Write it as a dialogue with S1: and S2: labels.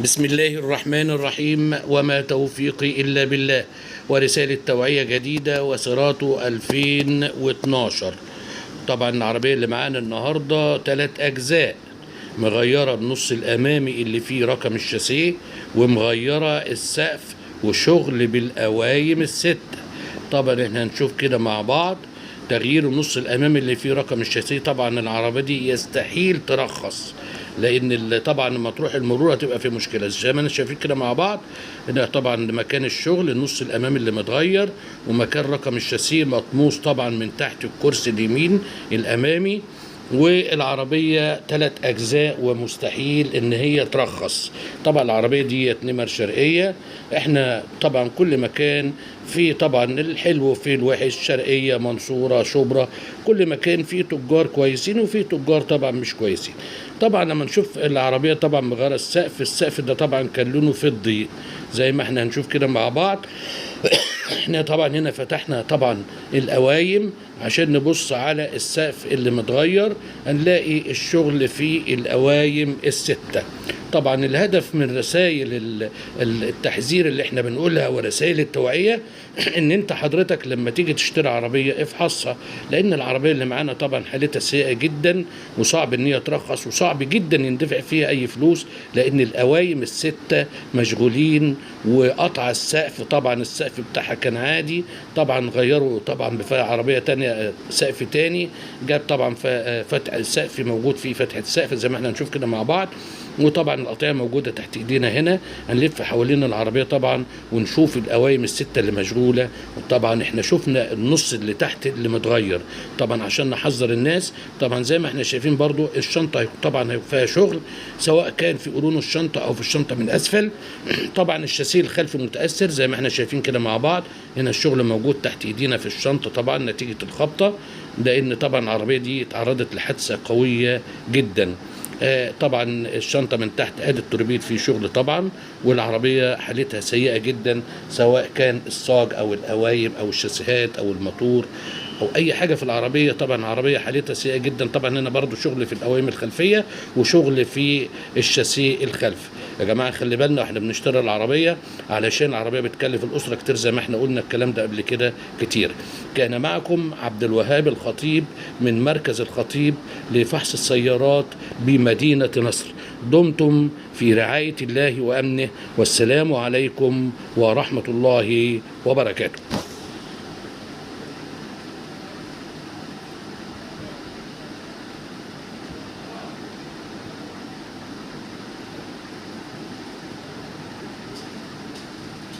S1: بسم الله الرحمن الرحيم، وما توفيقي إلا بالله. ورسالة توعية جديدة وسيراتو 2012. طبعا العربية اللي معانا النهاردة 3 أجزاء، مغيرة النص الأمامي اللي فيه رقم الشاسيه، ومغيرة السقف، وشغل بالقوايم الستة. طبعا احنا هنشوف كده مع بعض تغيير النص الامامي اللي فيه رقم الشاسيه. طبعا العربية دي يستحيل ترخص، لان طبعا لما تروح المرور هتبقى في مشكلة. زي ما انا شايفين كده مع بعض، ده طبعا مكان الشغل النص الامامي اللي متغير، ومكان رقم الشاسيه مطموس طبعا من تحت الكرسي اليمين الامامي. والعربية 3 أجزاء ومستحيل إن هي ترخص. طبعا العربية دي نمر شرقية. احنا طبعا كل مكان في طبعا الحلو وفي الوحش، شرقية، منصورة، شبرا، كل مكان فيه تجار كويسين وفي تجار طبعا مش كويسين. طبعا لما نشوف العربية طبعا مغيرة السقف، السقف ده طبعا كان لونه فضي زي ما احنا هنشوف كده مع بعض. احنا طبعا هنا فتحنا طبعا القوايم عشان نبص على السقف اللي متغير، هنلاقي الشغل في القوايم الستة. طبعا الهدف من رسائل التحذير اللي احنا بنقولها ورسائل التوعية ان انت حضرتك لما تيجي تشتري عربية افحصها، لان العربية اللي معانا طبعا حالتها سيئة جدا، وصعب ان هي ترخص، وصعب جدا يندفع فيها اي فلوس، لان القوايم الستة مشغولين وقطع السقف. طبعا السقف بتاعها كان عادي، طبعا غيروا طبعا بعربية تانية سقف تاني، جاب طبعا فتح السقف موجود فيه فتحة السقف زي ما احنا هنشوف كده مع بعض. وطبعا القطيعة موجودة تحت ايدينا هنا. هنلف حوالين العربية طبعا ونشوف القوايم الستة اللي مشغولة. وطبعا احنا شفنا النص اللي تحت اللي متغير طبعا عشان نحذر الناس. طبعا زي ما احنا شايفين برضو الشنطة طبعا هيبقى فيها شغل، سواء كان في قرون الشنطة او في الشنطة من اسفل. طبعا الشاسيه الخلفي متأثر زي ما احنا شايفين كده مع بعض. هنا الشغل موجود تحت ايدينا في الشنطة طبعا نتيجة الخبطة، لان طبعا العربية دي اتعرضت لحادثة قوية جدا. طبعا الشنطة من تحت ادي التوربيد فيه شغل طبعا، والعربية حالتها سيئة جدا، سواء كان الصاج او القوايم او الشاسيهات او الموتور او اي حاجة في العربية. طبعا العربية حالتها سيئة جدا. طبعا هنا برضو شغل في القوايم الخلفية وشغل في الشاسيه الخلفي. يا جماعة خلي بالنا واحنا بنشتري العربية، علشان العربية بتكلف الأسرة كتير زي ما احنا قلنا الكلام ده قبل كده كتير. كان معكم عبد الوهاب الخطيب من مركز الخطيب لفحص السيارات بمدينة نصر. دمتم في رعاية الله وأمنه، والسلام عليكم ورحمة الله وبركاته.